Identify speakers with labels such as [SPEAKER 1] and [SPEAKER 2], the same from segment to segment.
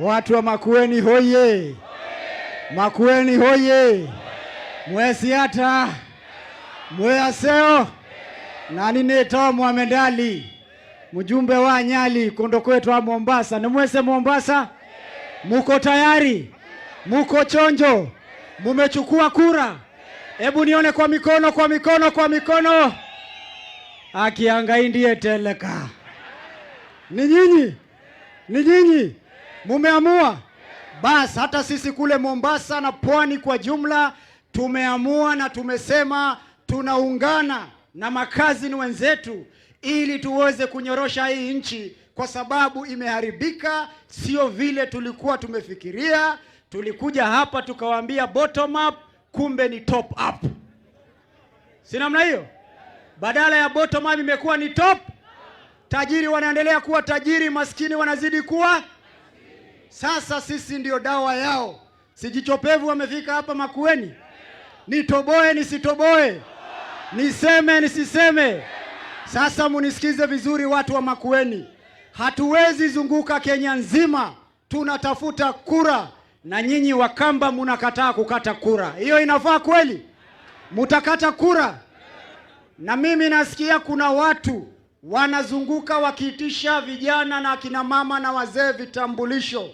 [SPEAKER 1] Watu wa Makueni hoye! Makueni hoye! Mwesiata mweyaseo nani nito Mohamed Ali mjumbe wa Nyali kondo kwetu wa Mombasa. Ni mwese Mombasa, muko tayari? Muko chonjo? Mumechukua kura? Hebu nione kwa mikono, kwa mikono, kwa mikono. Akiangai ndiye teleka. Ni nyinyi, ni nyinyi mumeamua. Bas, hata sisi kule Mombasa na pwani kwa jumla tumeamua na tumesema tunaungana na makazi ni wenzetu ili tuweze kunyorosha hii nchi, kwa sababu imeharibika, sio vile tulikuwa tumefikiria. Tulikuja hapa tukawaambia bottom up, kumbe ni top up, si namna hiyo? Badala ya bottom up imekuwa ni top. Tajiri wanaendelea kuwa tajiri, maskini wanazidi kuwa. Sasa sisi ndio dawa yao. Si jicho pevu wamefika hapa Makueni? Nitoboe nisitoboe? Niseme nisiseme? Sasa munisikize vizuri, watu wa Makueni, hatuwezi zunguka Kenya nzima tunatafuta kura, na nyinyi Wakamba munakataa kukata kura. Hiyo inafaa kweli? Mutakata kura? Na mimi nasikia kuna watu wanazunguka wakiitisha vijana na akina mama na wazee vitambulisho.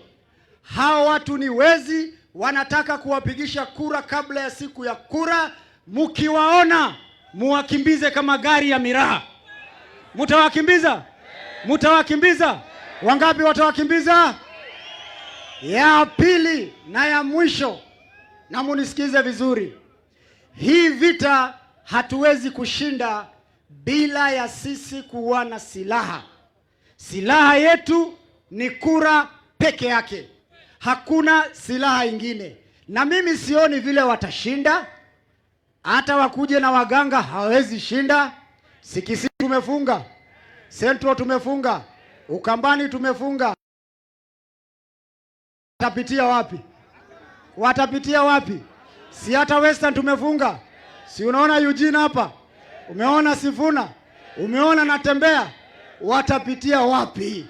[SPEAKER 1] Hao watu ni wezi, wanataka kuwapigisha kura kabla ya siku ya kura. Mukiwaona muwakimbize kama gari ya miraa. Mutawakimbiza? Mutawakimbiza? Wangapi watawakimbiza? Ya pili na ya mwisho, na munisikize vizuri, hii vita hatuwezi kushinda bila ya sisi kuwa na silaha. Silaha yetu ni kura peke yake, hakuna silaha ingine. Na mimi sioni vile watashinda, hata wakuje na waganga hawawezi shinda. Si Kisii tumefunga, Central tumefunga, Ukambani tumefunga. Watapitia wapi? Watapitia wapi? Si hata Western tumefunga. Si unaona Eugene hapa, umeona Sifuna, umeona Natembea, watapitia wapi?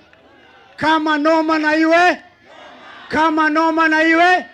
[SPEAKER 1] Kama noma na iwe, kama noma na iwe.